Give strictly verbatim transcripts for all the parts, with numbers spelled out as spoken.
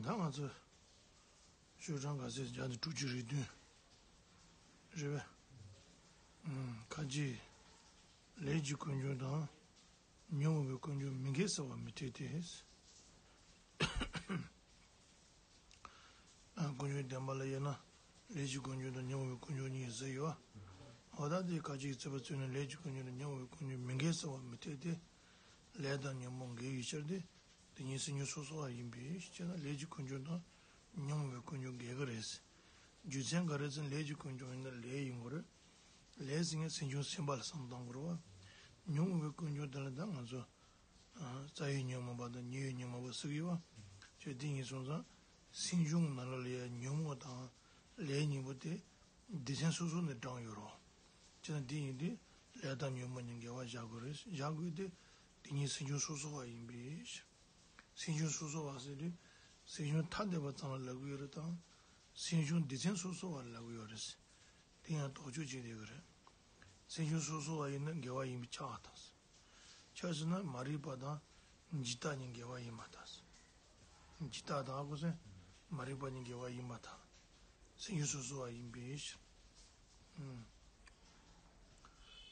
ད་ང་ཚོ་ཤོག་གྲངས་ག་ཚད་བརྒྱ་དང་དྲུག་ཅུ་རེ་བདུན་རེད་པས། ཨུམ། ཁ་ཅིག་ལས་ཀྱི་ཀུན་འབྱུང་དང་ཉོན་མོངས་པའི་ཀུན་འབྱུང་མི་འགལ་ཟེར་བ་མི་འཐད་དེ། ཨ། ཀུན་འབྱུང་བདེན་པ་ལ་དབྱེ་ན་ལས་ཀྱི་ཀུན་འབྱུང་དང་ཉོན་མོངས་པའི་ཀུན་འབྱུང་གཉིས་ཟེར་ཡོད། འོ་ད་དེ་ཁ་ཅིག་རྩོད་པ་རྩོད་ནས་ལས་ཀྱི་ཀུན་འབྱུང་དང་ཉོན་མོངས་པའི་ཀུན་འབྱུང་མི་འགལ་ཟེར་བ་མི་འཐད་དེ། ལས་དང་ཉོན་མོངས་འགལ་བའི་ཕྱིར་ཏེ། དེ་ཉིད་སེམས་བྱུང་སོ་སོ་བ་ཡིན་པས་ཅེ་ན། ལས་ཀྱི་ཀུན་འབྱུང་དང་ཉོན་མོངས་པའི་ཀུན་འབྱུང་འགལ་གྱི་རེད། རྒྱུ་མཚན་ག་རེ་ཟེར་ན་ལས་ཀྱི་ཀུན་འབྱུང་ཡིན་ན་ལས་ཡིན་དགོས་རེད། ལས་ཟེར་མཁན་སེམས་བྱུང་སེམས་པ་ལ་བསམ་བཏང་དགོས་རེད་བ། ཉོན་མོངས་པའི་ཀུན་འབྱུང་དེ་ལ་ད་ང་ཚོ་ཨ། རྩ་བའི་ཉོན་མོངས་པ་དང་ཉེ་བའི་ཉོན་མོངས་པ་ཟེར་གྱི་ཡོད་བ། ཁྱོད་དེ་ཡིན་སོང་ཙང་སེམས་བྱུང་ནང་ལོགས་ལ་ཡ་ཉོན་མོངས་དང་ལས་གཉིས་པོ་དེ་སྡེ་ཚན་སོ་སོ་ནས་དྲངས་ཡོད་རེད་བ། ཅེ་ན་དེ་ཡིན་དུས་ལས་དང་ཉོན་མོངས་གཉིས་འགལ་བ་བཞག་དགོས་རེད། བཞག་དགོས་དེ་དེ་ཉིད་སེམས་བྱུང་སོ་སོ་བ་ཡིན་པས། སེམས་བྱུང་སོ་སོ་བ་ཟེར་དུས་སེམས་བྱུང་ཐ་དད་པ་ཙམ་ལ་ལབ་ཀྱི་ཡོད་རེད་དང་། སེམས་བྱུང་སྡེ་ཚན་སོ་སོ་བ་ལ་ལབ་ཀྱི་ཡོད་རེད། དེ་ཡང་དོགས་གཅོད་བྱེད་བསྡད་ཀྱི་རེད། སེམས་བྱུང་སོ་སོ་བ་ཡིན་ན་འགལ་བ་ཡིན་པས་ཁྱབ་པ་དང་། ཁྱབ་ཟེར་ན་མ་རིག་པ་དང་འཇིག་ལྟ་གཉིས་འགལ་བ་ཡིན་པ་དང་། འཇིག་ལྟ་དང་ཧ་གོ་སོང་། མ་རིག་པ་གཉིས་འགལ་བ་ཡིན་པ་དང་། སེམས་བྱུང་སོ་སོ་བ་ཡིན་པའི་ཕྱིར།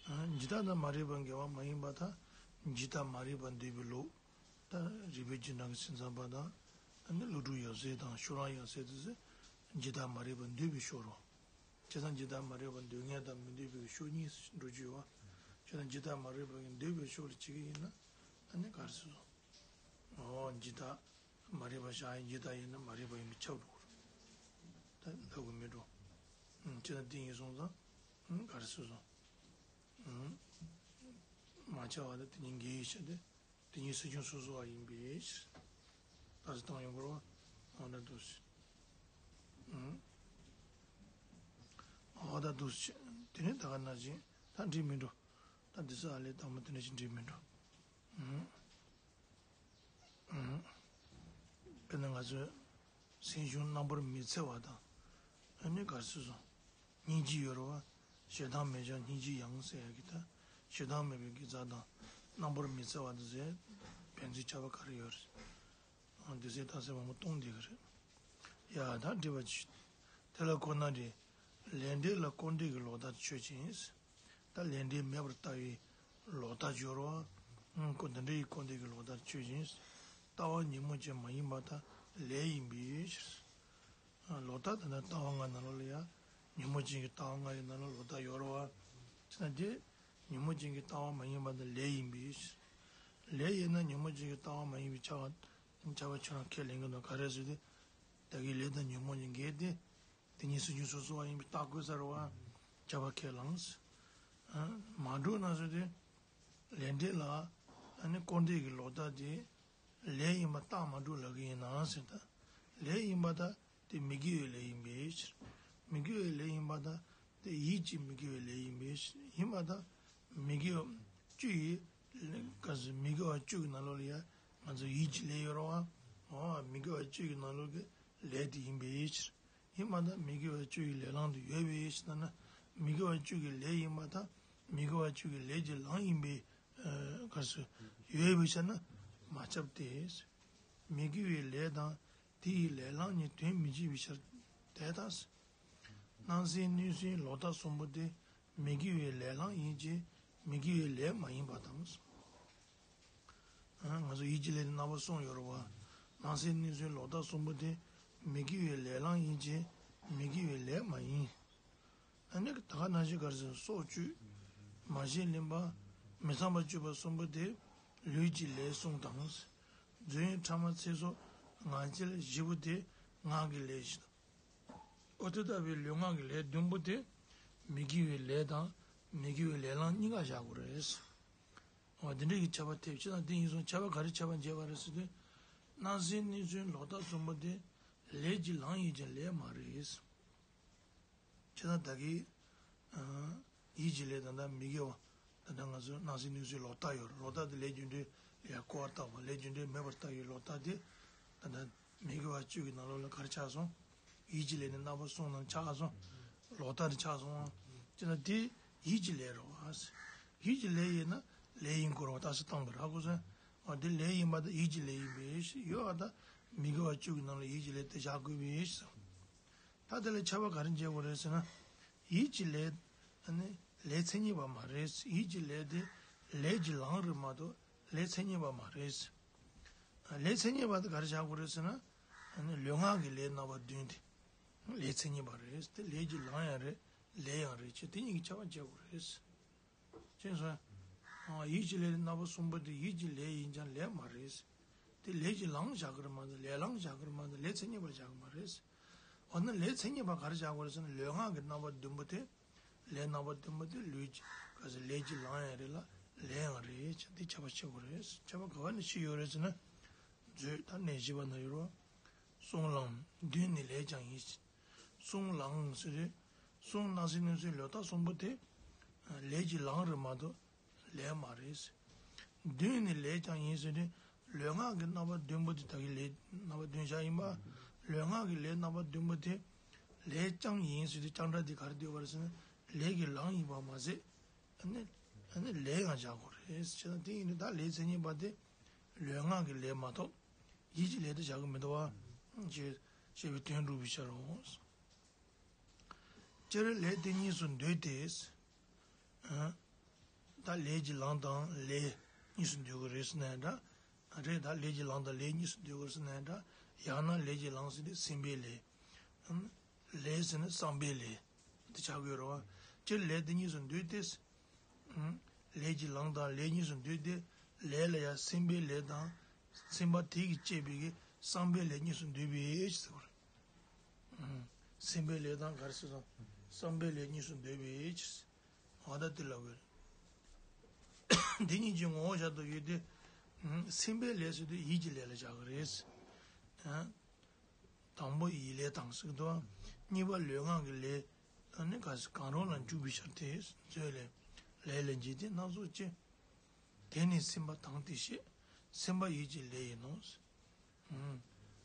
ཨུམ། ཨ། འཇིག་ལྟ་དང་མ་རིག་པ་འགལ་བ་མ་ཡིན་པ་དང་། འཇིག་ལྟ་མ་རིག་པ་འདོད་པའི་བློ། ད་རིགས་པའི་རྒྱུད་ནང་གི་སེམས་ཙམ་པ་དང་། ཨ་ནི་བློ་གྲོས་ཡབ་སྲས་དང་ཕྱོགས་རང་ཡབ་སྲས་དེ་ཚོས་འཇིག་ལྟ་མ་རིག་པ་འདོད་པའི་ཕྱོགས་རོ། བྱས་ཙང་འཇིག་ལྟ་མ་རིག་པ་འདོད་མཁན་དང་མི་འདོད་པའི་ཕྱོགས་གཉིས་འགྲོ་རྒྱུ་ཡོད་བ། བྱས་ཙང་འཇིག་ལྟ་མ་རིག་པ་གི་འདོད་པའི་ཕྱོགས་ལ་བྱེད་ཀྱི་ཡིན་ན་ཨ་ནི་ག་རེ་ཟེར་སོང་། འོ་འཇིག་ལྟ་མ་རིག་པ་བཞག་ཡིན་འཇིག་ལྟ་ཡིན་ན་མ་རིག་པ་ཡིན་པས་ཁྱབ་འགྲོ་གི་རེད། ད་ལབ་དགོས་མི་འགྲོ། ཨུམ། བྱས་ཙང་དེ་ཡིན་སོང་ཙང་ཨུམ་ག་རེ་ཟེར་སོང་། ཨུམ། མ་ཁྱབ་པ་དང་དེ་གཉིས་འགལ་བའི་ཕྱིར་ཏེ། དེ་ཉིད་སེམས་བྱུང་སོ་སོ་བ་ཡིན་པའི་ཕྱིར། ད་ཅི་བཏང་ཡོང་གི་རེད་བ། འོ་ན་འདུག་སེ། ཨུམ། འོ་ད་འདུག་སེ། དེ་ནས་ད་ག་ནང་བཞིན་ད་འགྲིག་མི་འགྲོ། ད་འདི་ཚོ་ཨ་ལས་དང་པོ་དེ་འདྲ་ཞིག་འགྲིག་མི་འགྲོ། ཨུམ། ཨུམ། དཔེར་ན་ང་ཚོས་སེམས་བྱུང་རྣམ་པར་མི་འཚེ་བ་དང་། ཨ་ནི་ག་རེ་ཟེར་སོང་། སྙིང་རྗེ་ཡོད་རེད་བ། ཞེ་སྡང་མེད་ཀྱང་སྙིང་རྗེ་ཡང་ཟེར་ཡ་གི་ད། ཞེ་སྡང་མེད་པའི་དགེ་རྩ་དང་རྣམ་པར་མི་འཚེ་བ་དེ་ཚོའི་ཕན་ཚུན་ཁྱད་པར་ག་རེ་ཡོད་རེད། འདི་ཚོའི་རྟགས་གསལ་མང་པོ་གཏོང་བསྡད་ཀྱི་རེད། ཡ་ད་འགྲིག་པ་ཅིག་དེ་ལ་ཁོ་ན་རེ། ལས་འབྲས་ལ་སྐུར་འདེབས་ཀྱི་ལོག་ལྟ་ཆོས་ཅན། ད་ལས་འབྲས་མེད་པར་ལྟ་བའི་ལོག་ལྟ་སྦྱོར་བ། ཁོ་འདི་འདྲ་ཡི་སྐུར་འདེབས་ཀྱི་ལོག་ལྟ་ཆོས་ཅན། ལྟ་བ་ཉོན་མོངས་ཅན་མ་ཡིན་པར་ཐལ། ལས་ཡིན་པའི་ཕྱིར། ལོག་ལྟ་དེ་ནི་ལྟ་བ་ལྔ་ནང་ལོགས་ལ་ཡང་ཉོན་མོངས་ཅན་གྱི་ལྟ་བ་ལྔ་ཡི་ནང་ལ་ལོག་ལྟ་ཡོད་རེད་བ། བྱས་ན་དེ་ཉོན་མོངས་ཅན་གྱི་ལྟ་བ་མ་ཡིན་པ་དེ་ལས་ཡིན་པའི་ཕྱིར། ལས་ཡིན་ན་ཉོན་མོངས་ཅན་གྱི་ལྟ་བ་མ་ཡིན་པའི་ཁྱབ་པ་ཁྱབ་པ་ཁྱོད་རང་ཁས་ལེན་གྱི་འདུག་ག་རེ་ཟེར་ཏེ། བདག་གི་ལས་དང་ཉོན་མོངས་ཀྱི་འགལ་ཏེ། དེ་ཉིད་སེམས་བྱུང་སོ་སོ་བ་ཡིན་པའི་རྟགས་བཀོད་ཚར་བ། ཁྱབ་པ་ཁས་བླངས། མ་འགྲོ་ན་ཟེར་ཏེ། ལས་འབྲས་ལ་ཨ་ནི་སྐུར་འདེབས་ཀྱི་ལོག་ལྟ་དེ་ལས་ཡིན་པ་རྟགས་མ་གྲུབ་ལབ་ཀྱི་ཡིན་ནའང་ཟེར་ད། ལས་ཡིན་པ་ད་དེ་མི་དགེ་བའི་ལས་ཡིན་པའི་ཕྱིར། མི་དགེ་བའི་ལས་ཡིན་པ་ད་དེ་ཡིད་ཀྱི་མི་དགེ་བའི་ལས་ཡིན་པའི་ཕྱིར། ཡིན་པ་ད་མི་དགེ་བ་བཅུ་ཡི་ག་ཟེར་མི་དགེ་བ་བཅུ་གི་ནང་ལོགས་ལ་ཡ་ང་ཚོ་ཡིད་ཀྱི་ལས་ཡོད་རེད་བ། འོ་མི་དགེ་བ་བཅུ་གི་ནང་ལོགས་ཀྱི་ལས་དེ་ཡིན་པའི་ཕྱིར། ཡིན་པ་དང་མི་དགེ་བ་བཅུ་ཡི་ལས་ལམ་དུ་ཡོད་པའི་ཕྱིར་ན། མི་དགེ་བ་བཅུ་གི་ལས་ཡིན་པ་དང་མི་དགེ་བ་བཅུ་གི་ལས་ཀྱི་ལམ་ཡིན་པའི་ག་ཟེར་ཡོད་པའི་ཕྱིར་ན་མ་ཁྱབ་སྟེ། མི་དགེ་བའི་ལས་དང་དེ་ཡི་ལས་ལམ་གཉིས་དོན་མི་གཅིག་པའི་ཕྱིར་དེ་ལྟ། སྣང་སེམས་གནས་ཚུལ་ལོག་ལྟ་གསུམ་པོ་དེ་མི་དགེ་བའི་ལས་ལམ་ཡིན་གྱི་མི་དགེ་བའི་ལས་མ་ཡིན་པ་དང་། ང་ཚོ་ཡིད་ཀྱི་ལས་དེ་རྣམ་པ་གསུམ་ཡོད་རེད་བ། སྣང་སེམས་གནས་ཚུལ་ལོག་ལྟ་གསུམ་པོ་དེ་མི་དགེ་བའི་ལས་ལམ་ཡིན་གྱི་མི་དགེ་བའི་ལས་མ་ཡིན། ཨ་ནི་ད་ག་ནང་བཞིན་ག་རེ་ཟེར་སྲོག་གཅོད། མ་བྱིན་ལེན་པ། མི་ཚངས་པར་སྤྱོད་པ་གསུམ་པོ་དེ་ལུས་ཀྱི་ལས་གསུམ་དང་། རྫུན་ཕྲ་མ་ཚེ་སྲོག་ངག་འཁྱལ་བཞི་པོ་དེ་ངག་གི་ལས་བཞི་དང་། འོ་དེ་ལྟ་བུའི་ལུས་ངག་གི་ལས་བདུན་པོ་དེ་མི་དགེ་བའི་ལས་དང་མི་དགེ་བའི་ལས་ལམ་གཉིས་ཀ་བཞག་དགོས་རེད། འོ་དེ་འདྲ་གི་ཁྱབ་པ་ཐེབས་ཕྱིར་ན་དེ་ཡིན་སོང་ཁྱབ་པ་ག་རེ་ཁྱབ་པ་འབྱེད་པ་རེད་ཟེར་དུས། སྣང་སེམས་གནས་ཚུལ་ལོག་ལྟ་གསུམ་པོ་དེ་ལས་ཀྱི་ལམ་ཡིན་ཀྱང་ལས་མ་རེད། ཁྱེད་རང་བདག་གིས་ཡིད་ཀྱི་ལས་ད་ལྟ་མི་དགེ་བ་ད་ལྟ་ང་ཚོ་སྣང་སེམས་གནས་ཚུལ་ལོག་ལྟ་ཡོད་རེད། ལོག་ལྟ་དེ་ལས་རྒྱུ་འབྲས་ལ་ཡང་སྐུར་བ་བཏགས་པ་ལས་རྒྱུ་འབྲས་མེད་པར་བཏགས་ཡོད། ལོག་ལྟ་དེ་ད་ལྟ་མི་དགེ་བ་བཅུ་གི་ནང་ལོགས་ལ་ག་རེ་ཆགས་སོང་། ཡིད་ཀྱི་ལས་ནི་རྣམ་པ་གསུམ་ནང་ཆགས་སོང་། ལོག་ལྟ་དེ་ཆགས་སོང་། ཅེ་ན་དེ་ཡིད་ཀྱི་ལས་རེད་བ། ཡིད་ཀྱི་ལས་ཡིན་ན་ལས་ཡིན་དགོས་རེད་བ། རྟགས་གསལ་བཏང་དགོས་རེད། ཧ་གོ་སོང་། འོ་དེ་ལས་ཡིན་པ་དང་ཡིད་ཀྱི་ལས་ཡིན་པའི་ཡོད་པ་དང་ མི་དགེ་བ་བཅུ་གི་ནང་ལ་ཡིད་ཀྱི་ལས་དེ་བཞག་དགོས་པས་ཟེར། ད་དེ་ལ་ཁྱབ་པ་ག་རེ་འཇལ་དགོས་རེད་ཟེར་ན། ཡིད་ཀྱི་ལས་ནི་ལས་མཚན་ཉིད་པ་མ་རེད། ཡིད་ཀྱི་ལས་དེ་ལས་ཀྱི་ལམ་རེད་མ་གཏོགས་ལས་མཚན་ཉིད་པ་མ་རེད། ལས་མཚན་ཉིད་པ་དེ་ག་རེ་བཞག་དགོས་རེད་ཟེར་ན། ལུས་ངག་གི་ལས་རྣམ་པ་བདུན་དེ་ལས་མཚན་ཉིད་པ་རེད། དེ་ལས་ཀྱི་ལམ་ཡང་རེད། ལས་ཡང་རེད། ཅེས་དེ་གཉིས་ཀྱི་ཁྱབ་པ་འཇལ་དགོས་རེད། ཅེས་སོ། ཡིད་ཀྱི་ལས་རྣམ་པ་གསུམ་པོ་དེ་ཡིད་ཀྱི་ལས་ཡིན་ཀྱང་ལས་མ་རེད། དེ་ལས་ཀྱི་ལམ་བཞག་གི་རེད་མ་གཏོགས་ལས་ལམ་བཞག་གི་རེད་མ་གཏོགས་ལས་མཚན་ཉིད་པར་བཞག་གི་མ་རེད། འོ་ན་ལས་མཚན་ཉིད་པ་ག་རེ་བཞག་དགོས་རེད་ཟེར་ན། ལུས་ངག་གི་རྣམ་པ་བདུན་པོ་དེ། ལས་རྣམ་པ་བདུན་པོ་དེ་ལུས་ཀྱི་ག་ཟེར་ལས་ཀྱི་ལམ་ཡང་རེད་ལ་ལས་ཡང་རེད་ཅེས་དེ་ཁྱབ་པ་ཕྱེ་དགོས་རེད། ཁྱབ་པ་ག་བ་ནས་ཕྱེ་ཡོད་རེད་ཟེར་ན། མཛོད་ད་གནས་བཞི་པ་ན་ཡོད་རོ། གསུང་ལམ་བདུན་ནི་ལས་ཀྱང་ཡིན། གསུང་ལམ་ཟེར་དུས་གསུང་སྣང་སྲིད་གནོད་འཚེ་ལུས་རྟགས་གསུམ་པོ་དེ་ལས་ཀྱི་ལམ་རེད་མ་གཏོགས་ལས་མ་རེད། བདུན་ནི་ལས་ཀྱང་ཡིན་ཟེར་དུས་ལུས་ངག་གི་རྣམ་པ་བདུན་པོ་དེ་ད་གི་ལས་རྣམ་པ་བདུན་བཞག་ཡིན་པ། ལུས་ངག་གི་ལས་རྣམ་པ་བདུན་པོ་དེ་ལས་ཀྱང་ཡིན་ཟེར་དུས་ཀྱང་སྒྲ་དེ་ག་རེ་འདོད་པ་རེད་ཟེར་ན། ལས་ཀྱི་ལམ་ཡིན་པ་མ་ཟད་ཨ་ནི་ཨ་ནི་ལས་ཡང་བཞག་དགོས་རེད། བྱས་ཙང་དེ་ཡིན་དུས་ད་ལས་མཚན་ཉིད་པ་དེ་ལུས་ངག་གི་ལས་མ་གཏོགས་ཡིད་ཀྱི་ལས་དེ་བཞག་གི་མི་འདུག་བ། ཅེས་ཞེས་པའི་དོན་སྒྲུབ་པའི་ཕྱིར་རོ། སྤྱིར་ལས་དེ་གཉིས་སུ་འདོད་དེ། ཨ། ད་ལས་ཀྱི་ལམ་དང་ལས་གཉིས་སུ་འདོད་དགོས་རེད་ཟེར་ན་འདྲ། རེད། ད་ལས་ཀྱི་ལམ་དང་ལས་གཉིས་སུ་འདོད་དགོས་ཟེར་ན་འདྲ། ཡང་ན་ལས་ཀྱི་ལམ་ཟེར་དུས་སེམས་པའི་ལས། ཨ། ལས་ཟེར་ན་བསམ་པའི་ལས་དེ་ཆགས་ཀྱི་ཡོད་རེད་བ། སྤྱིར་ལས་དེ་གཉིས་སུ་འདོད་དེ། ཨ། ལས་ཀྱི་ལམ་དང་ལས་གཉིས་སུ་འདོད་དེ། ལས་ལ་ཡང་སེམས་པའི་ལས་དང་། སེམས་པ་དེ་གིས་བསྐྱེད་པའི་གི་བསམ་པའི་ལས་གཉིས་སུ་འདོད་པའི་ཕྱིར་ཟེར་བ་རེད། ཨ། སེམས་པའི་ལས་དང་ག་རེ་ཟེར་སོང་། བསམ་པའི་ལས་གཉིས་སུ་འདོད་པའི་ཕྱིར། འོ་ད་དེ་ལབ་དགོས་རེད། འདི་གཉིས་ཀྱི་ངོ་བོ་བཞག་ཏུ་ཡོད་དེ། སེམས་པའི་ལས་ཟེར་དུས་ཡིད་ཀྱི་ལས་ལ་བཞག་གི་རེད། དང་པོ་ཡིད་ལས་དང་ཟེར་གི་འདུག་གཉིས་པ་ལུས་ངག་གི་ལས། ཨ་ནི་ག་ཟེར་གང་རུང་ལ་འཇུག་པའི་ཕྱིར་ཏེ། མཛོད་ལས། ལས་ལ་འཇིག་རྟེན་སྣ་ཚོགས་སྐྱེ། དེ་ནི་སེམས་པ་དང་དེ་བྱས། སེམས་པ་ཡིད་ཀྱི་ལས་ཡིན་ནོ།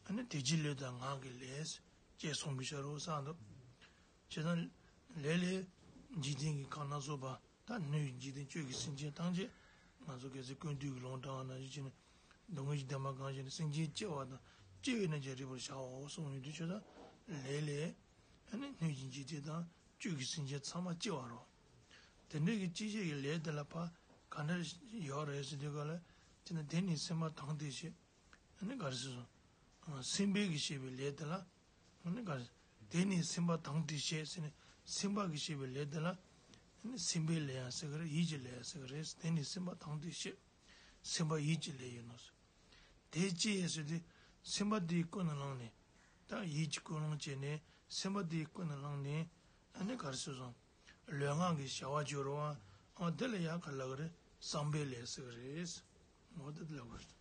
ཨ་ནི་དེ་ཕྱིར་ལུས་དང་ངག་གི་ལས། ཅེས་གསུངས་པའི་ཕྱིར་རོ་གསུངས་འདུག་བྱས་ཙང་ལས་ལས་འཇིག་རྟེན་གྱི་ཁམས་སྣ་ཚོགས་པ། ད་སྣོད་ཀྱི་འཇིག་རྟེན་བཅུད་ཀྱི་སེམས་ཅན་ཐམས་ཅད་ང་ཚོ་གལ་སྲིད་ཀུན་བཏུས་ཀྱི་ལུང་དྲངས་པ་ནང་བཞིན་བྱས་ནས་སྡུག་བསྔལ་གྱི་བདེན་པ་གང་ཞིག་ནི་སེམས་ཅན་སྐྱེ་བ་དང་སྐྱེ་བའི་རྣམ་ཅན་རིག་པར་བྱའོ་གསུངས་ཡོད་དུས་ཆོས་དང་ལས་ལས་ཨ་ནི་སྣོད་ཀྱི་འཇིག་རྟེན་དང་བཅུད་ཀྱི་སེམས་ཅན་ཚང་མ་སྐྱེ་བ་རོ། དེ་འདྲའི་གི་སྐྱེ་བྱེད་ཀྱི་ལས་དེ་ལ་ཕ་ག་འདྲ་ཡོད་རེད་ཟེར་དུས་ག་ལ་དེ་ནི་དེ་ནི་སེམས་པ་དང་དེ་བྱས། ཨ་ནི་ག་རེ་ཟེར་སོང་། སེམས་པས་ཀྱིས་བྱས་པའི་ལས་དེ་ལ། ཨ་ནི་ག་རེ། དེ་ནི་སེམས་པ་དང་དེ་བྱས་ཟེར་ནས་སེམས་པ་གིས་བྱས་པའི་ལས་དེ་ལ། ཨ་ནི་སེམས་པའི་ལས་ཡང་ཟེར་གི་རེད། ཡིད་ཀྱི་ལས་ཡང་ཟེར་གི་རེད། དེ་ནི་སེམས་པ་དང་དེ་བྱས། སེམས་པ་ཡིད་ཀྱི་ལས་ཡིན་ནོ། དེ་ཅི་ཡིན་ཟེར་དུས། སེམས་པ་དེའི་ཀུན་ནས་བསླངས་ནས། ད་ཡིད་ཀྱི་ཀུན་སློང་བྱས་ནས་སེམས་པ་དེའི་ཀུན་ནས་བསླངས་ནས། ཨ་ནི་ག་རེ་ཟེར་སོང་། ལུས་ངག་གི་བྱ་བ་སྦྱོར་བ། ཨ་དེ་ལ་ཡང་ག་ལབ་གི་རེད། བསམ་པའི་ལས་ཟེར་གི་རེད། འོ་དེ་ལབ་གི་རེད།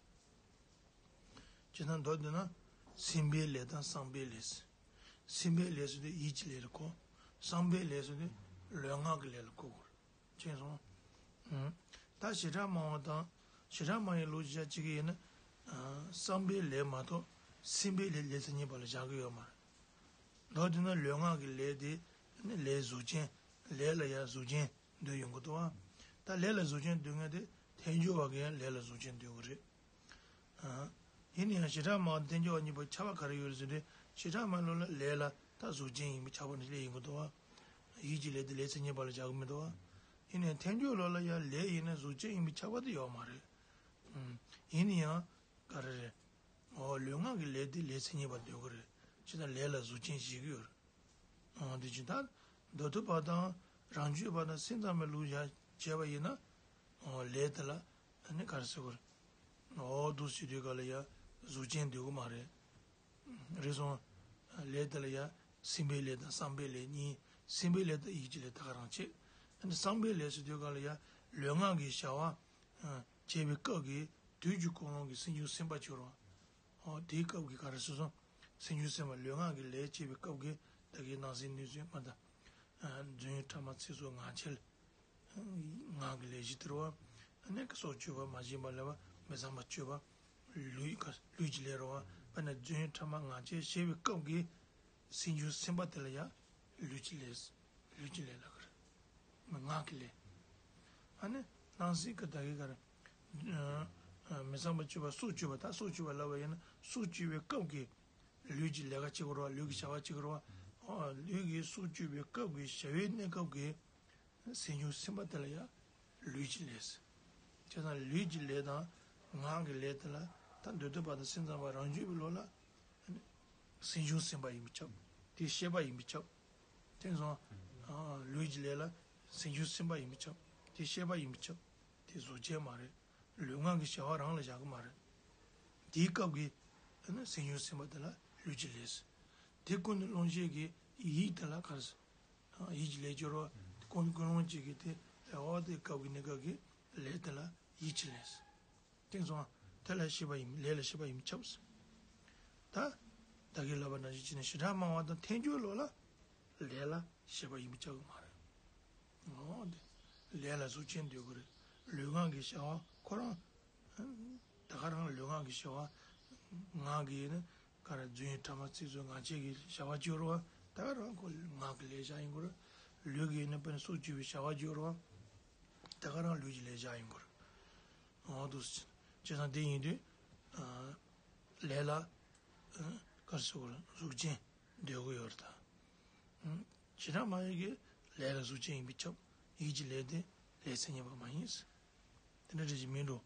ཅེས་ན་མདོར་བསྡུས་ན། སེམས་པའི་ལས་དང་བསམ་པའི་ལས། སེམས་པའི་ལས་ཟེར་དུས་ཡིད་ཀྱི་ལས་ལ་གོ། བསམ་པའི་ལས་ཟེར་དུས་ལུས་ངག་གི་ལས་ལ་གོ་དགོས་རེད། མཁྱེན་སོང་། ཨུམ། ད་བྱེ་བྲག་སྨྲ་བ་དང་། བྱེ་བྲག་སྨྲ་བའི་ལུགས་ཀྱི་ཆ་གཅིག་ཡིན་ན། ཨ། བསམ་པའི་ལས་མ་གཏོགས་སེམས་པའི་ལས་ལས་མཚན་ཉིད་པ་ལ་བཞག་གི་ཡོད་མ་རེད། མདོར་བསྡུས་ན་ལུས་ངག་གི་ལས་དེ་ནི་ལས་གཟུགས་ཅན། ལས་ལ་ཡང་གཟུགས་ཅན་འདོད་ཡོང་གི་འདུག་ཨ། ད་ལས་ལ་གཟུགས་ཅན་འདོད་མཁན་དེ་ཐལ་འགྱུར་བ་གིས་ཡང་ལས་ལ་གཟུགས་ཅན་འདོད་ཀྱི་རེད། ཨ། ཡིན་ན་ཡང་བྱེ་བྲག་སྨྲ་བ་དང་ཐལ་འགྱུར་བ་གཉིས་པོ་ཁྱད་པར་ག་རེ་ཡོད་རེད་ཟེར་དུས། བྱེ་བྲག་སྨྲ་བའི་ལུགས་ལ་ལས་ལ་ད་གཟུགས་ཅན་ཡིན་པའི་ཁྱབ་པ་ནི་ལས་ཡིན་དགོས་འདུག་བ། ཡིད་ཀྱི་ལས་དེ་ལས་མཚན་ཉིད་པ་ལ་བཞག་གི་མི་འདུག་བ། ཡིན་ནའི་ཐལ་འགྱུར་ལུགས་ལ་ཡང་ལས་ཡིན་ན་གཟུགས་ཅན་ཡིན་པའི་ཁྱབ་པ་དེ་ཡོད་མ་རེད། ཨུམ། ཡིན་ན་ཡང་ག་རེ་རེད། འོ་ལུས་ངག་གི་ལས་དེ་ལས་མཚན་ཉིད་པ་འདོད་ཀྱི་རེད། ཇི་ལྟར་ལས་ལ་གཟུགས་ཅན་ཞེས་ཀྱི་ཡོད་རེད། འོ་དེ་ཇི་ལྟར་མདོ་སྡེ་པ་དང་རང་རྒྱུད་པ་དང་སེམས་ཙམ་པའི་ལུགས་བཞག་བྱས་པ་ཡིན་ན། འོ་ལས་དེ་ལ་ཨ་ནི་ག་རེ་ཟེར་དགོས་རེད། འོ་འདུག་ཟེར་དུས་ག་ལ་ཡ་གཟུགས་ཅན་འདོད་ཀྱི་མ་རེད། རེད་སོང་། ལས་དེ་ལ་ཡ་སེམས་པའི་ལས་དང་བསམ་པའི་ལས་གཉིས། སེམས་པའི་ལས་དང་ཡིད་ཀྱི་ལས་ད་ག་རང་བྱེད། ཨ་ནི་བསམ་པའི་ལས་ཟེར་དུས་ག་ལ་ཡ་ལུས་ངག་གི་བྱ་བ་བྱེད་པའི་སྐབས་ཀྱི་དུས་ཀྱི་ཀུན་སློང་གི་སེམས་བྱུང་སེམས་པ་སྦྱོར་བ། འོ་དེའི་སྐབས་ཀྱི་ག་རེ་ཟེར་སོང་། སེམས་བྱུང་སེམས་པ་ལུས་ངག་གི་ལས་བྱེད་པའི་སྐབས་ཀྱི་ད་གིན་སྣང་སྲིད་གནོད་འཚེ་མ་དང་། རྫུན་ཕྲ་མ་ཚིག་རྩུབ་ངག་འཁྱལ། ངག་གི་ལས་བཞི་དེ་རེད་བ། ཨ་ནི་སྲོག་གཅོད་པ། མ་བྱིན་པ་བསླུ་བ། མི་ཚངས་པ་སྤྱོད་པ། ལུས་ཀ་ལུས་ཀྱི་ལས་རེད་བ། དཔེར་ན་རྫུན་ཕྲ་མ་ངག་འཁྱལ་བྱེད་པའི་སྐབས་ཀྱི་སེམས་བྱུང་སེམས་པ་དེ་ལ་ཡང་ལུས་ཀྱི་ལས། ལུས་ཀྱི་ལས་ལབ་ཀྱི་རེད། ངག་གི་ལས། ཨ་ནི་སྣང་སྲིད་ཀྱི་ད་གིན་ག་རེ། མི་ཚངས་པ་སྤྱོད་པ་སྲོག་གཅོད་པ། ད་སྲོག་གཅོད་པ་ལབ་པ་ཡིན་ན་སྲོག་གཅོད་པའི་སྐབས་ཀྱི་ལུས་ཀྱི་ལས་ཀ་བྱེད་དགོས་རེད་བ། ལུས་ཀྱི་བྱ་བ་བྱེད་དགོས་རེད་བ། ལུས་ཀྱི་སྲོག་གཅོད་པའི་སྐབས་ཀྱི་བྱ་བའི་གནས་སྐབས་ཀྱི་སེམས་བྱུང་སེམས་པ་དེ་ལ་ཡང་ལུས་ཀྱི་ལས་ཟེར། བྱས་ཙང་ལུས་ཀྱི་ལས་དང་ངག་གི་ལས་དེ་ལ་ད་འདོད་དོན་བར་དང་སེམས་ཙམ་པ་རང་རྒྱུད་པའི་བློ་ལ་སེམས་བྱུང་སེམས་པ་ཡིན་པས་ཁྱབ། དེ་ཤེས་པ་ཡིན་པས་ཁྱབ། དེ་ཚོ་ལུས་ཀྱི་ལས་ལ་སེམས་བྱུང་སེམས་པ་ཡིན་པས་ཁྱབ། དེ་ཤེས་པ་ཡིན་པས་ཁྱབ། དེ་གཟུགས་ཅན་མ་རེད། ལུས་ངག་གི་བྱ་བ་རང་ལ་བཞག་གི་མ་རེད། དེའི་སྐབས་ཀྱི་སེམས་བྱུང་སེམས་པ་དེ་ལ་ལུས་ཀྱི་ལས་ཟེར། དེ་ཀུན་ནས་སློང་བྱེད་ཀྱི་ཡིད་དེ་ལ་ག་རེ་ཟེར། ཡིད་ཀྱི་ལས་སྦྱོར་བ། ཀུན་ཀུན་སློང་བྱེད་ཀྱི་དེ་ལས་འོ་དེ་སྐབས་ཀྱི་གནས་སྐབས་ཀྱི་ལས་དེ་ལ་ཡིད་ཀྱི་ལས་ཟེར། དེ་ཚོ་དེ་ལ་ཤེས་པ་ཡིན། ལས་ལ་ཤེས་པ་ཡིན་ཁྱབ་ཟེར། ད་ད་གིན་ལབ་པ་ནང་བཞིན་བྱས་ནས་བྱེ་བྲག་སྨྲ་བ་དང་ཐལ་འགྱུར་བློ་ལ་ལས་ལ་ཤེས་པ་ཡིན་པས་ཁྱབ་ཀྱི་མ་རེད། འོ་དེ་ལས་ལ་གཟུགས་ཅན་འདོད་ཀྱི་རེད། ལུས་ངག་གི་བྱ་བ་ཁོ་རང་ད་ག་རང་ལུས་ངག་གི་བྱ་བ། ངག་གི་ཡིན་ན་ག་རེ་རྫུན་ཕྲ་མ་ཚིག་རྩུབ་ངག་བཅད་ཀྱི་བྱ་བ་སྦྱོར་བ། ད་ག་རང་ཁོ་ངག་གི་ལས་བྱ་ཡིན་དགོས་རེད། ལུས་ཀྱི་ཡིན་ན་དཔེར་ན་སྲོག་གཅོད་པའི་བྱ་བ་སྦྱོར་བ། ད་ག་རང་ལུས་ཀྱི་ལས་བྱ་ཡིན་དགོས་རེད། འོ་འདུག་སེ་བྱས་ཙང་དེ་ཡིན་དུས་ལས་ལ་ག་རེ་ཟེར་དགོས་རེད། གཟུགས་ཅན་འདོད་ཀྱི་ཡོད་རེད་ད། བྱེ་བྲག་སྨྲ་བའི་གི་ལས་ལ་གཟུགས་ཅན་ཡིན་པས་ཁྱབ། ཡིད་ཀྱི་ལས་དེ་ལས་མཚན་ཉིད་པ་མ་ཡིན། དེ་འདྲ་རེ་ཞིག་མིན་འགྲོ།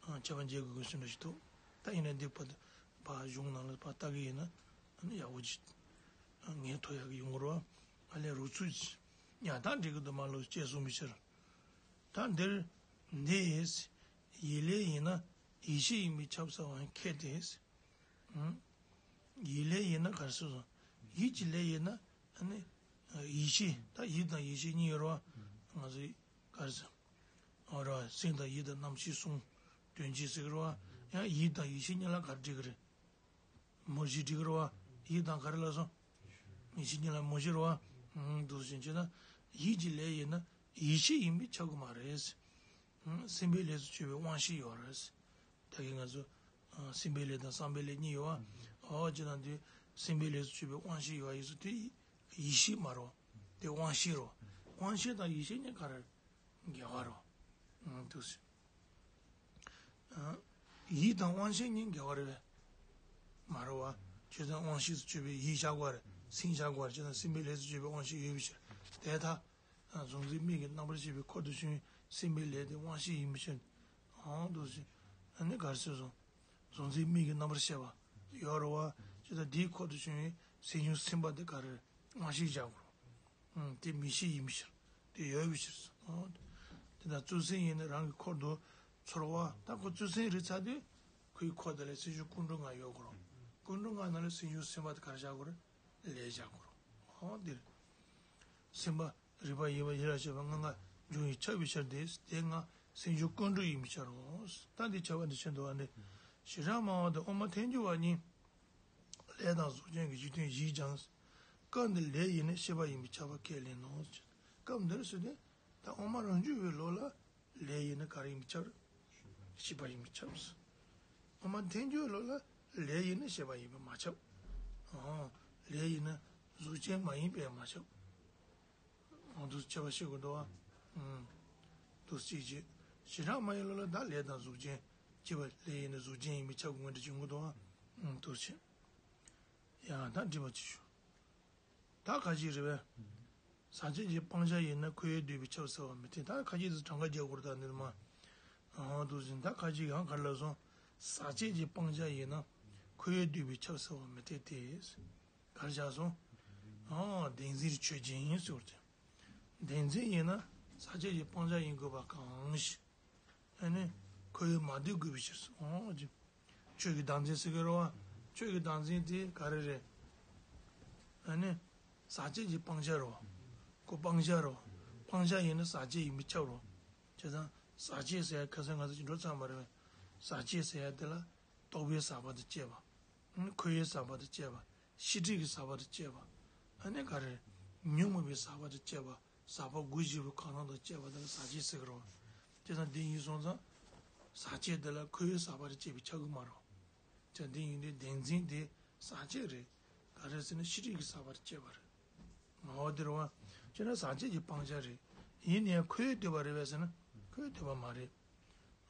ཁྱབ་པ་འབྱེད་དགོས་ཀྱི་སུ་འདྲ་ཞིག་འདུག་ད་ཡིན་ན་འདི་བར་དུ་ཕར་གཞུང་ནང་ལ་ཕར་ལྟ་གི་ཡིན་ན་ཡག་པོ་ཅིག་ངེས་ཐོབ་ཡག་གི་ཡོང་གི་རེད་བ། ཨ་ལས་རོགས་ཚུལ་ཡང་དག་འགྲིག་གི་འདུག་མ་ལོ་ཅེས་གསུངས་པའི་ཕྱིར། ད་འདིར་འདི་ཡི་ལས་ཡིན་ན་ཡིད་ཤེས་ཡིན་པས་ཁྱབ་ཟེར་བ་ཁས་ཏེ། ཡིད་ལས་ཡིན་ན་ག་རེ་ཟེར་སོང་། ཡིད་ཀྱི་ལས་ཡིན་ན་ཨ་ནི་ཡིད་ཤེས། ད་ཡིད་དང་ཡིད་ཤེས་གཉིས་ཡོད་རེད་བ། ང་ཚོའི་ག་རེ་ཟེར། འོ་རེད་བ། སེམས་དང་ཡིད་དང་རྣམ་ཤེས་གསུམ་དོན་གཅིག་ཟེར་གི་རེད་བ། ཡང་ཡིད་དང་ཡིད་ཤེས་གཉིས་ལ་ག་རེ་འགྲིག་གི་རེད། མུ་བཞི་འགྲིག་གི་རེད་བ། ཡིད་དང་ག་རེ་ལབ་སོང་། ཡིད་ཤེས་གཉིས་ལ་མུ་བཞི་རེད་བ། འདུག་སེ་བྱས་ན་ཡིད་ཀྱི་ལས་ཡིན་ན་ཡིད་ཤེས་ཡིན་པས་ཁྱབ་ཀྱི་མ་རེད། སེམས་པའི་ལས་སུ་གྱུར་པའི་དབང་ཤེས་ཡོད་རེད། ད་གིན་ང་ཚོ་སེམས་པའི་ལས་དང་བསམ་པའི་ལས་གཉིས་ཡོད་བ། འོ་ཅི་ན་དེ་སེམས་པའི་ལས་སུ་གྱུར་པའི་དབང་ཤེས་ཡོད་བ་ཡིན་ཙང་དེ་ཡིད་ཤེས་མ་རེད། དེ་དབང་ཤེས་རེད། དབང་ཤེས་དང་ཡིད་ཤེས་གཉིས་ག་རེ་འགལ་བ་རེད། འདུག་སེ། ཡིད་དང་དབང་ཤེས་གཉིས་འགལ་བ་རེད་པས། མ་རེད་བ། བྱས་ཙང་དབང་ཤེས་སུ་གྱུར་པའི་ཡིད་བཞག་དགོས་རེད། སེམས་བཞག་དགོས་རེད། བྱས་ཙང་སེམས་པའི་ལས་སུ་གྱུར་པའི་དབང་ཤེས་ཡོད་པའི་ཕྱིར། དེ་ལྟ། གཟུང་འཛིན་མིག་གི་རྣམ་པར་ཤེས་པའི་འཁོར་དུ་བྱུང་བའི་སེམས་པའི་ལས་དེ་དབང་ཤེས་ཡིན་པའི་ཕྱིར། འོ་འདུག་སེ། ཨ་ནི་ག་རེ་ཟེར་སོང་། གཟུང་འཛིན་མིག་གི་རྣམ་པར་ཤེས་པ་ཡོད་རེད་བ། བྱས་ཙང་དེའི་འཁོར་དུ་བྱུང་བའི་སེམས་བྱུང་སེམས་པ་དེ་ག་རེ་རེད། དབང་ཤེས་བཞག་དགོས་རེད། ཨང་། དེ་མིག་ཤེས་ཡིན་པའི་ཕྱིར། དེ་ཡོད་པའི་ཕྱིར། ཨང་། དེ་དང་གཙོ་སེམས་ཡིན་ན་རང་གི་འཁོར་དུ་ཚོར་བ། ད་ཁོ་གཙོ་སེམས་རིག་ཚར་དུས་ཁོའི་འཁོར་དེ་ལ་སེམས་བྱུང་ཀུན་འགྲོ་ལྔ་ཡོད་དགོས་རེད། ཀུན་འགྲོ་ལྔ་ནང་ལ་སེམས་བྱུང་སེམས་པ་དེ་ག་རེ་བཞག་དགོས་རེད། ལས་བཞག་དགོས་རེད། ཨང་། འདིར་སེམས་པ་རིག་པ་ཡིད་པ་ཡིད་ལ་བྱེད་པ་ལྔ་ལྔ་འབྱུང་བས་ཁྱབ་པའི་ཕྱིར་ཏེ། དེ་ལྔ་སེམས་བྱུང་ཀུན་འགྲོ་ཡིན་པའི་ཕྱིར་རོ། ད་འདི་ཁྱབ་པ་འདི་ཕྱིར་འདུག་པ་འདི། བྱེ་བྲག་སྨྲ་བ་དང་དབུ་མ་ཐལ་འགྱུར་བ་གཉིས། ལས་དང་གཟུགས་ཅན་གྱི་གཞི་མཐུན་བཞིས་ཀྱང་། སྐབས་འདིར་ལས་ཡིན་ན་ཤེས་པ་ཡིན་པས་ཁྱབ་པ་ཁས་ལེན་ནོ། སྐབས་འདིར་ཟེར་དུས་ད་དབུ་མ་རང་རྒྱུད་པའི་བློ་ལ་ལས་ཡིན་ན་ག་རེ་ཡིན་པས་ཁྱབ། ཤེས་པ་ཡིན་པས་ཁྱབ། དབུ་མ་ཐལ་འགྱུར་བའི་བློ་ལ་ལས་ཡིན་ན་ཤེས་པ་ཡིན་པས་མ་ཁྱབ། ཨང་། ལས་ཡིན་ན་གཟུགས་ཅན་མ་ཡིན་པས་མ་ཁྱབ། འོ་འདུག་སེ་བྱས་པ་ཤེས་དགོས་འདུག་པ། ཨང་། འདུག་སེ་བྱས། བྱེ་བྲག་སྨྲ་བའི་བློ་ལ་ད་ལས་དང་གཟུགས་ཅན་གཅིག་པ་ལས་ཡིན་ན་གཟུགས་ཅན་ཡིན་པས་ཁྱབ་དགོས་འདྲ་བྱུང་གི་འདུག་པ། ཨང་། འདུག་སེ་བྱས། ཡང་ད་འགྲིག་པ་ཅིག་ཞུ། ད་ཁ་ཅིག་རེད་པས། ཟག་བཅས་ཀྱི་སྤང་བྱ་ཡིན་ན་འཁོར་བས་བསྡུས་པས་ཁྱབ་ཟེར་བ་མི་འཐད། ད་ཁ་ཅིག་ཏུ་གྲངས་ཀ་རྒྱག་དགོས་རེད། ད་འདིར་མ། འོ་འདུག་སེ་བྱས། ད་ཁ་ཅིག་ཡང་ག་རེ་ལབ་སོང་། ཟག་བཅས་ཀྱི་སྤང་བྱ་ཡིན་ན་འཁོར་བས་བསྡུས་པས་ཁྱབ་ཟེར་བ་མི་འཐད་དེ། ག་རེ་བཞག་སོང་། ཨང་། བདེན་འཛིན་ཆོས་ཅན་ཟེར་བ་དེ། བདེན་འཛིན་ཡིན་ན་ཟག་བཅས་ཀྱི་སྤང་བྱ་ཡིན་དགོས་པ་གང་ཞིག་ཨ་ནི་འཁོར་བས་མ་བསྡུས་དགོས་པའི་ཕྱིར་སོ། ཨང་། ཆོས་ཀྱི་བདག་འཛིན་ཟེར་གི་རེད་བ། ཆོས་ཀྱི་བདག་འཛིན་དེ་ག་རེ་རེད། ཨ་ནི་ཟག་བཅས་ཀྱི་སྤང་བྱ་རེད་བ། ཁོ་སྤང་བྱ་རེད་བ། སྤང་བྱ་ཡིན་ན་ཟག་བཅས་ཡིན་པས་ཁྱབ་རེད་བ། བྱས་ཙང་ཟག་བཅས་ཟེར་ཡ་ཁ་སང་ང་ཚོ་ཅིག་འགྲོ་ཚར་མ་རེད་པས། ཟག་བཅས་ཟེར་ཡ་དེ་ལ་རྟོག་པའི་ཟག་པ་དང་བཅས་པ། འཁོར་བའི་ཟག་པ་དང་བཅས་པ། ཤེས་སྒྲིབ་ཀྱི་ཟག་པ་དང་བཅས་པ། ཨ་ནི་ག་རེ། ཉོན་མོངས་པའི་ཟག་པ་དང་བཅས་པ། ཟག་པ་དགུ་བཞི་པོའི་གང་རུང་དང་བཅས་པ་དེ་ལ་ཟག་བཅས་ཟེར་གི་རེད་བ། བྱས་ཙང་འདི་ཡིན་སོང་ཙང་། ཟག་བཅས་དེ་ལ་འཁོར་བའི་ཟག་པ་དང་བཅས་པས་ཁྱབ་གི་མ་རེད་བ། བྱས་ཙང་འདི་ཡིན་དུས་བདེན་འཛིན་དེ་ཟག་བཅས་རེད། ག་རེ་ཟེར་ན་ཤེས་སྒྲིབ་ཀྱི་ཟག་པ་དང་བཅས་པ་རེད། འོ་དེ་རེད་བ། བྱས་ན་ཟག་བཅས་ཀྱི་སྤང་བྱ་རེད། ཡིན་ནའི་འཁོར་བས་བསྡུས་པ་རེད་པས་ཟེར་ན་འཁོར་བས་བསྡུས་པ་མ་རེད།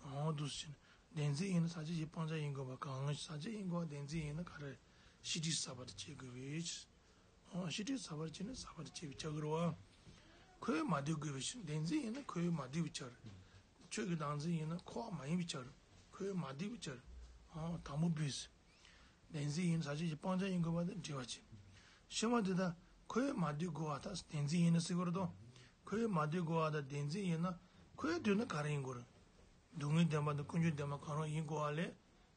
འོ་འདུག་སེ་བྱས་ན། བདེན་འཛིན་ཡིན་ན་ཟག་བཅས་ཀྱི་སྤང་བྱ་ཡིན་དགོས་པ་གང་། ཟག་བཅས་ཡིན་དགོས་པ་བདེན་འཛིན་ཡིན་ན་ག་རེ། ཤེས་སྒྲིབ་ཟད་པར་བྱེད་དགོས་པའི་ཕྱིར། ཨོ་ཤེས་སྒྲིབ་ཟད་པར་བྱེད་ན་ཟད་པར་བྱེད་པའི་ཆ་གི་རེད་བ། ཁོ་བོས་མ་བསྡུས་དགོས་པའི་ཕྱིར། བདེན་འཛིན་ཡིན་ན་ཁོ་བོས་མ་བསྡུས་པའི་ཕྱིར། ཆོས་ཀྱི་བདག་འཛིན་ཡིན་ན་འཁོར་བ་མ་ཡིན་པའི་ཕྱིར། ཁོ་བོས་མ་བསྡུས་པའི་ཕྱིར། ཨོ་དང་པོ་བུས། བདེན་འཛིན་ཡིན་ན་ཟག་བཅས་ཀྱི་སྤང་བྱ་ཡིན་དགོས་པ་དེ་འགྲེལ་བ་བྱེད། ཕྱི་མ་དེ་དག་ཁོ་བོས་མ་བསྡུས་དགོས་པ་དང་བདེན་འཛིན་ཡིན་ན་ཟེར་དགོས་རེད་དོ། ཁོ་བོས་མ་བསྡུས་དགོས་པ་དང་བདེན་འཛིན་ཡིན་ན་ཁོ་བོས་བསྡུས་ན་ག་རེ་ཡིན་དགོས་རེད། སྡུག་བསྔལ་བདེན་པ་དང་ཀུན་འབྱུང་བདེན་པ་གང་རུང་ཡིན་དགོས་པ་ལས།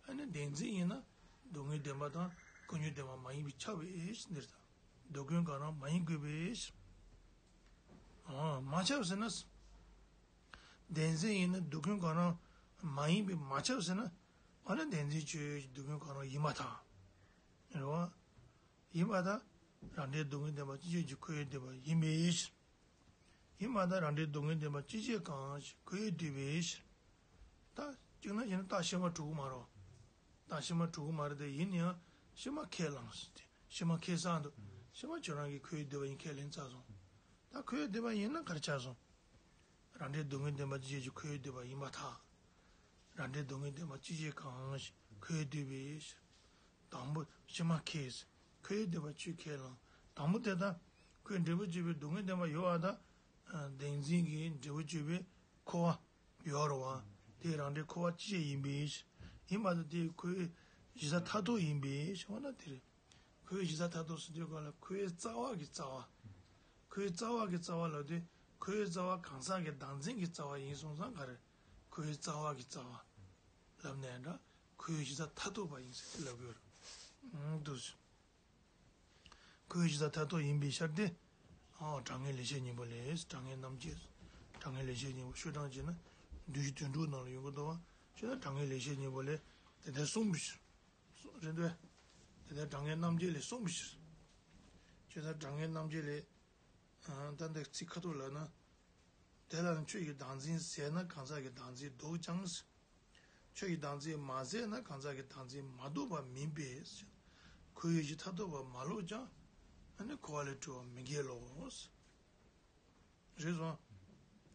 ཨ་ནི་བདེན་འཛིན་ཡིན་ན་སྡུག་བསྔལ་བདེན་པ་དང་ཀུན་འབྱུང་བདེན་པ་མ་ཡིན་པས་ཁྱབ་པའི་ཕྱིར་འདིར་དང་། སྡུག་ཀུན་གང་རུང་མ་ཡིན་དགོས་པའི་ཕྱིར། ཨོ་མ་ཁྱབ་ཟེར་ན། བདེན་འཛིན་ཡིན་ན་སྡུག་ཀུན་གང་རུང་མ་ཡིན་པས་མ་ཁྱབ་ཟེར་ན། ཨ་ནི་བདེན་འཛིན་ཆོས་ཅན་སྡུག་ཀུན་གང་རུང་ཡིན་པར་ཐལ། རེད་བ། ཡིན་པར་ཐལ། རང་འབྲས་སྡུག་བསྔལ་བདེན་པ་སྤྱི་བྱད་ཀྱི་ཁོ་བོས་བསྡུས་པ་ཡིན་པའི་ཕྱིར། ཡིན་པར་ཐལ། རང་འབྲས་སྡུག་བསྔལ་བདེན་པ་སྤྱི་བྱད་གང་ཞིག་ཁོ་བོས་བསྡུས་པའི་ཕྱིར། ད་གཅིག་ན་ཡིན་ན་རྟགས་ཕྱི་མ་གྲུབ་ཀྱི་མ་རེད། རྟགས་ཕྱི་མ་གྲུབ་ཀྱི་མ་རེད་དེ། ཡིན་ན་ཡང་ཕྱི་མ་ཁས་བླངས་ཟེར་ཏེ་ཕྱི་མ་ཁས་བླངས་འདུག་ཕྱི་མ་ཁྱོད་རང་གིས་ཁོ་བོས་བསྡུས་པ་ཡིན་ཁས་ལེན་ཚར་སོང་། ད་ཁོ་བོས་བསྡུས་པ་ཡིན་ན་ག་རེ་ཆགས་སོང་། རང་འབྲས་སྡུག་བསྔལ་བདེན་པ་སྤྱི་བྱད་ཀྱི་ཁོ་བོས་བསྡུས་པ་ཡིན་པར་ཐལ། རང་འབྲས་སྡུག་བསྔལ་བདེན་པ་སྤྱི་བྱད་གང་ཞིག་ཁོ་བོས་བསྡུས་པའི་ཕྱིར། དང་པོ་ཕྱི་མ་ཁས། ཁོ་བོས་བསྡུས་པ་ཁྱོད་ཁས་བླངས། དང་པོ་དེ་ལྟར་ཁོའི་འབྲས་བུ་བརྗོད་པའི་སྡུག་བསྔལ་བདེན་པ་ཡོད་པ་དང་། བདེན་འཛིན་གྱི་འབྲས་བུ་བརྗོད་པའི་འཁོར་བ་ཡོད་རེད་བ། དེའི་རང་འབྲས་འཁོར་བ་སྤྱི་བྱད་ཡིན་པའི་ཕྱིར། ཡིན་པ་དང་དེ་ཁོའི་གཞི་རྩ་མཐར་ཐུག་ཡིན་པའི་ཕྱིར་བ་ན་དེ་རེད། ཁོའི་གཞི་རྩ་མཐར་ཐུག་ཟེར་དུས་སྒང་ལ་ཁོའི་རྩ་བ་གི་རྩ་བ། ཁོའི་རྩ་བ་གི་རྩ་བ་ལབ་དུས་ཁོའི་རྩ་བ་གང་ཟག་གི་བདག་འཛིན་གྱི་རྩ་བ་ཡིན་སོང་ཙང་ག་རེ། ཁོའི་རྩ་བ་གི་རྩ་བ་ལབ་ནའི་འདྲ། ཁོའི་གཞི་རྩ་མཐར་ཐུག་པ་ཡིན་ཟེར་ཏེ་ལབ་ཡོད་རེད། འདུག་སེ། ཁོའི་གཞི་རྩ་མཐར་ཐུག་ཡིན་པའི་ཕྱིར་ཏེ། ཨ་དྲང་ངེས་ལེགས་བཤད་སྙིང་པོ་ལས། དྲང་ངེས་རྣམ་འབྱེད། དྲང་ངེས་ལེགས་བཤད་སྙིང་པོ་ཤོག་གྲངས་བྱས་ན་བདུན་ཅུ་དོན་དྲུག་ནང་ལ་ཡོང་གི་འདུག་བ། ཤོག་ན་དྲང་ངེས་ལེགས་བཤད་སྙིང་པོ་ལས་དེ་ལྟར་གསུངས་པའི་ཕྱིར། རེད་འདུག་དེ་ལྟར་དྲང་ངེས་རྣམ་འབྱེད་ལས་གསུངས་པའི་ཕྱིར། ཁྱོད་ད་དྲང་ངེས་རྣམ་འབྱེད་ལས། ཨ་ད་འདི་ཚིག་ཁ་ཐུག་ལབ་ན། དེ་ལ་ནི་ཆོས་ཀྱི་བདག་འཛིན་ཟད་ན་གང་ཟག་གི་བདག་འཛིན་ལྡོག་ཀྱང་། ཆོས་ཀྱི་བདག་འཛིན་མ་ཟད་ན་གང་ཟག་གི་བདག་འཛིན་མ་ལྡོག་པ་མིན་པས། ཁོ་བོའི་གཞི་མཐར་ཐུག་པ་མ་ལོག་ཀྱང་། ཨ་ནི་འཁོར་བ་ལས་གྲོལ་བ་མི་འགལ་ལོ། རེད་སོང་།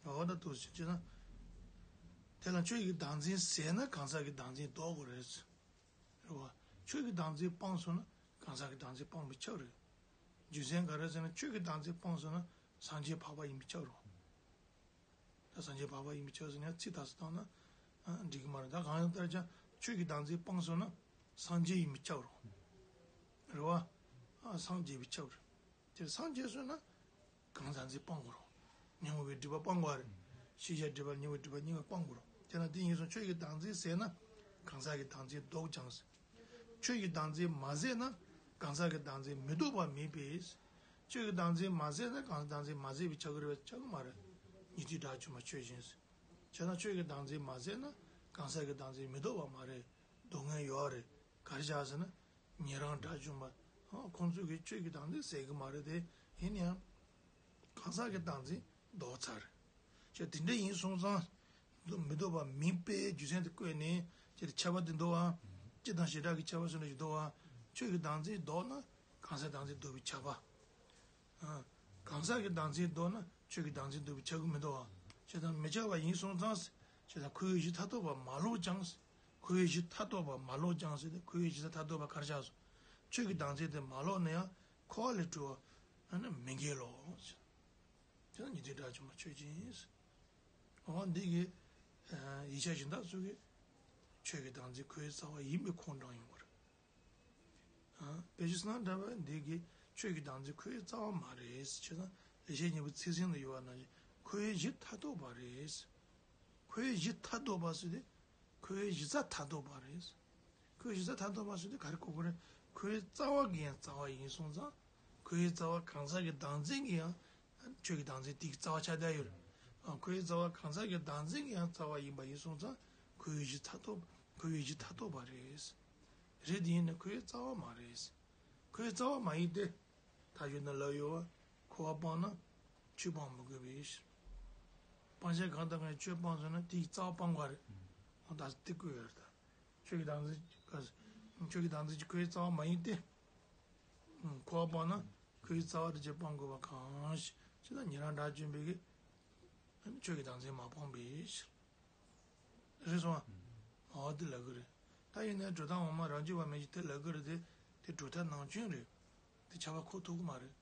འོ་ད་འདུག་སེ་བྱས་ན། དེ་ལ་ཆོས་ཀྱི་བདག་འཛིན་ཟད་ན་གང་ཟག་གི་བདག་འཛིན་ལྡོག་དགོས་རེད། རེད་བ། ཆོས་ཀྱི་བདག་འཛིན་སྤངས་སོང་ན་གང་ཟག་གི་བདག་འཛིན་སྤངས་པས་ཁྱབ་རེད། རྒྱུ་མཚན་ག་རེ་ཟེར་ན་ཆོས་ཀྱི་བདག་འཛིན་སྤངས་སོང་ན་སངས་རྒྱས་འཕགས་པ་ཡིན་པས་ཁྱབ་རེད། ད་སངས་རྒྱས་འཕགས་པ་ཡིན་པས་ཁྱབ་ཟེར་ན་ཚིག་ཐག་སུ་བཏང་ན་འགྲིག་གི་མ་རེད། ད་གང་ཡང་ལྟར་ཀྱང་ཆོས་ཀྱི་བདག་འཛིན་སྤངས་སོང་ན་སངས་རྒྱས་ཡིན་པས་ཁྱབ་རེད། རེད་བ། སངས་རྒྱས་པས་ཁྱབ་རེད། དེར་སངས་རྒྱས་སོང་ན། གང་ཟག་འཛིན་སྤང་དགོས་རེད། ཉོན་མོངས་པའི་སྒྲིབ་པ་སྤང་དགོས་རེད། ཤེས་བྱའི་སྒྲིབ་པ་ཉོན་མོངས་སྒྲིབ་པ་གཉིས་ཀ་སྤང་དགོས་རེད། དེ་ན་དེ་ཡིན་སོང་ཆོས་ཀྱི་བདག་འཛིན་ཟད་ན་གང་ཟག་གི་བདག་འཛིན་ལྡོག་ཀྱང་། ཆོས་ཀྱི་བདག་འཛིན་མ་ཟད་ན་གང་ཟག་གི་བདག་འཛིན་མི་ལྡོག་པ་མིན་པས། ཆོས་ཀྱི་བདག་འཛིན་མ་ཟད་ན་གང་ཟག་བདག་འཛིན་མ་ཟད་པའི་ཆ་གི་རེད་པས་ཆགས་ཀྱི་མ་རེད། ཉན་ཐོས་དགྲ་བཅོམ་པ་ཆོས་ཅན། བྱས་ན་ཆོས་ཀྱི་བདག་འཛིན་མ་ཟད་ན་གང་ཟག་གི་བདག་འཛིན་མི་ལྡོག་པ་མ་རེད། ལྡོག་མཁན་ཡོད་རེད། ག་རེ་བྱས་ཟེར་ན། ཉན་རང་དགྲ་བཅོམ་པ། ཁོང་ཚོས་ཀྱི་ཆོས་ཀྱི་བདག་འཛིན་ཟད་ཀྱི་མ་རེད་དེ། ཡིན་ཡང་། གང་ཟག་གི་བདག་འཛིན་ལྡོག་ཚར་རེད། ཅེས་དེ་འདྲ་ཡིན་སོང་ཙང་། མི་ལྡོག་པ་མིན་པའི་རྒྱུ་མཚན་དེ་བཀོད་ནས་ཅེས་ཁྱབ་པ་དེ་འདུག་བ། སྤྱི་དང་བྱེ་བྲག་གི་ཁྱབ་པ་སོགས་ནས་ཞིག་འདུག་བ། ཆོས་ཀྱི་བདག་འཛིན་ལྡོག་ན་གང་ཟག་བདག་འཛིན་ལྡོག་པའི་ཁྱབ་པ། གང་ཟག་གི་བདག་འཛིན་ལྡོག་ན་ཆོས་ཀྱི་བདག་འཛིན་ལྡོག་པའི་ཁྱབ་ཀྱི་མི་འདུག་བ། ཅེས་དང་མི་ཁྱབ་པ་ཡིན་སོང་ཙང་། ཅེས་དང་ཁོ་བོའི་གཞི་མཐར་ཐུག་པ་མ་ལོག་ཀྱང་། ཁོ་བོའི་གཞི་མཐར་ཐུག་པ་མ་ལོག་ཀྱང་ཟེར་ཏེ་ཁོ་བོའི་གཞི་མཐར་ཐུག་པ་ག་རེ་ཆགས་སོང་། ཆོས་ཀྱི་བདག་འཛིན་དེ་མ་ལོག་ན་ཡང་འཁོར་བ་ལས་གྲོལ་བ་ནི་མི་འགལ་ལོ། དེ་ནི་ཉན་ཐོས་དགྲ་བཅོམ་པ་ཆོས་ཅན། འོ་འདི་གི་ཡིག་ཆ་གཞན་དག་ཚོ་གི་ཆོས་ཀྱི་བདག་འཛིན་ཁོའི་རྩ་བ་ཡིན་པའི་ཁུངས་དྲངས་ཡོང་བ་རེད། ཨ། དཔེ་ཆ་སྣ་འདྲ་བ་འདི་གི་ཆོས་ཀྱི་བདག་འཛིན་ཁོའི་རྩ་བ་མ་རེད། བྱས་ཙང་ལེགས་བཤད་སྙིང་པོའི་ཚིག་ཟིན་དུ་ཡོད་པ་ནང་བཞིན་ཁོའི་གཞི་མཐར་ཐུག་པ་རེད། ཁོའི་གཞི་མཐར་ཐུག་པ་ཟེར་ཏེ། ཁོའི་གཞི་རྩ་མཐར་ཐུག་པ་རེད། ཁོའི་གཞི་རྩ་མཐར་ཐུག་པ་ཟེར་ཏེ་ག་རེ་གོ་དགོས་རེད། ཁོའི་རྩ་བ་གི་ཡང་རྩ་བ་ཡིན་སོང་ཙང་། ཁོའི་རྩ་བ་གང་ཟག་གི་བདག་འཛིན་གྱི་ཡང་ཆོས་ཀྱི་བདག་འཛིན་དེ་གི་རྩ་བ་ཆགས་བསྡད་ཡོད་རེད། ཨ། ཁོའི་རྩ་བ་གང་ཟག་གི་བདག་འཛིན་གྱི་ཡང་རྩ་བ་ཡིན་པ་ཡིན་སོང་ཙང་། ཁོའི་གཞི་མཐར་ཐུག་ཁོའི་གཞི་མཐར་ཐུག་པ་རེད། རེད་དེ་ཡིན་ན་ཁོའི་རྩ་བ་མ་རེད། ཁོའི་རྩ་བ་མ་ཡིན་ཏེ། ད་གཞུག་ན་ལབ་ཡོད་པ། འཁོར་བ་སྤངས་ན་ཆོས་སྤང་མི་དགོས་པའི་ཕྱིར། སྤང་བྱ་གང་དང་གང་ཆོས་སྤངས་སོང་ན་དེའི་རྩ་བ་སྤང་དགོས་རེད། འོ་ད་དེ་བཀོད་ཡོད་རེད་ད། ཆོས་ཀྱི་བདག་འཛིན་ག་ཆོས་ཀྱི་བདག་འཛིན་གྱི་ཁོའི་རྩ་བ་མ་ཡིན་ཏེ། འཁོར་བ་སྤངས་ན་ཁོའི་རྩ་བ་དེ་ཆོས་སྤང་དགོས་པ་གང་ཞིག་ཅེ་ན་ཉན་རང་དགྲ་བཅོམ་པའི་གི་ཆོས་ཀྱི་བདག་འཛིན་མ་སྤངས་པའི་ཕྱིར། རེད་སོང་ཨ། འོ་དེ་ལབ་གི་རེད། ད་ཡིན་ནའི་གྲུབ་མཐའ་འོག་མ་རང་རྒྱུད་པ་མེད་ཅིང་དེ་ལབ་གི་རེད་དེ། དེ་གྲུབ་མཐའ་ནང་རྐྱེན་རེད། དེ་ཁྱབ་པ་འཁོར་ཐུབ་གི་མ་རེད།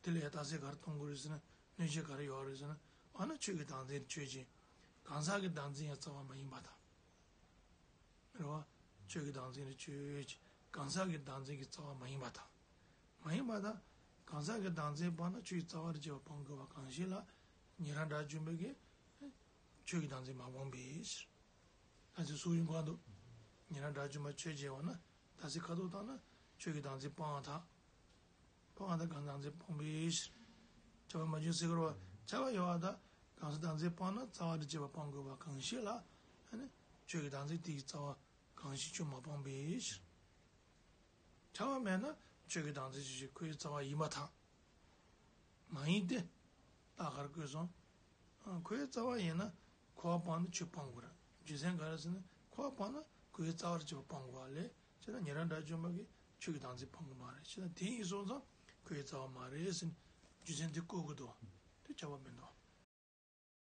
དེ་ལ་ཡང་རྟགས་གསལ་ག་རེ་གཏོང་དགོས་རེད་ཟེར་ན། གནོད་བྱེད་ག་རེ་ཡོད་རེད་ཟེར་ན། འོ་ན་ཆོས་ཀྱི་བདག་འཛིན་ཆོས་ཅན། གང་ཟག་གི་བདག་འཛིན་ཡང་རྩ་བ་མ་ཡིན་པ་དང་། རེད་བ། ཆོས་ཀྱི་བདག་འཛིན་ནི་ཆོས་ཅན། གང་ཟག་གི་བདག་འཛིན་གྱི་རྩ་བ་མ་ཡིན་པ་དང་། མ་ཡིན་པ་དང་། གང་ཟག་གི་བདག་འཛིན་སྤངས་ན་ཆོས་ཀྱི་རྩ་བ་རུ་གྱུར་པ་སྤང་དགོས་པ་གང་ཞིག་ལ། ཉན་རང་དགྲ་བཅོམ་པའི་གིས་ཆོས་ཀྱི་བདག་འཛིན་མ་སྤངས་པའི་ཕྱིར། ད་ཚོད་སུ་ཡིན་གང་འདུག་ཉན་རང་དགྲ་བཅོམ་པ་ཆོས་ཅན་ཡོད་ན། ད་ཚེ་ཁ་ཐུག་བཏང་ན་ཆོས་ཀྱི་བདག་འཛིན་སྤང་བ་དང་། སྤང་བ་དང་། གང་ཟག་བདག་འཛིན་སྤངས་པའི་ཕྱིར། ཁྱབ་པ་མ་བྱུང་ཟེར་གི་རེད་བ། ཁྱབ་པ་ཡོད་པ་དང་། གང་ཟག་བདག་འཛིན་སྤངས་ན་རྩ་བ་རུ་གྱུར་པ་སྤང་དགོས་པ་གང་ཞིག་ལ། ཨ་ནི་ཆོས་ཀྱི་བདག་འཛིན་དེ་གི་རྩ་བ་གང་ཞིག་ཀྱང་མ་སྤངས་པའི་ཕྱིར། ཁྱབ་པ་མེད་ན་ཆོས་ཀྱི་བདག་འཛིན་ཆོས་ཅན་ཁོའི་རྩ་བ་ཡིན་པ་དང་། མ་ཡིན་ཏེ། རྟགས་ག་རེ་བཀོད་སོང་། ཨ། ཁོའི་རྩ་བ་ཡིན་ན་འཁོར་བ་སྤངས་ན་ཆོས་སྤང་དགོས་རེད། རྒྱུ་མཚན་ག་རེ་ཟེར་ན། འཁོར་བ་སྤངས་ན་ཁོའི་རྩ་བ་རུ་གྱུར་པ་སྤང་དགོས་པ་ལས། བྱས་ན་ཉན་རང་དགྲ་བཅོམ་པ་གིས་ཆོས་ཀྱི་བདག་འཛིན་སྤང་གི་མ་རེད། བྱས་ན་དེ་ཡིན་སོང་ཙང་ཁོའི་རྩ་བ་མ་རེད་ཟེར་ནས་རྒྱུ་མཚན་དེ་བཀོད་དགོས་འདུག་དེ་ཁྱབ་པ་མི་འདུག